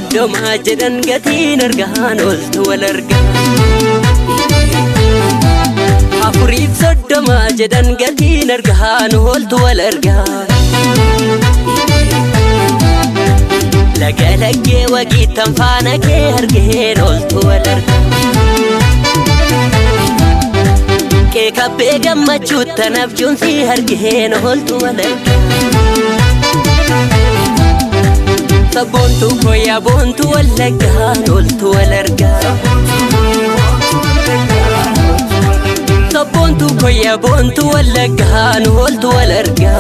30 jedhan gatiin argaan ooltu wal argaa. 34 jedhan gatiin argaan ooltu wal argaa. Laga laggee wagiittan faana kee argeen ooltu wal argaa. Qeekabbee gammachuuttan abjuun si argeen ooltu wal argaa. Sabboontuu koyyaa boontuu wallaggaan ooltu wal argaa. Sabboontuu koyyaa boontuu wallaggaan ooltu wal argaa.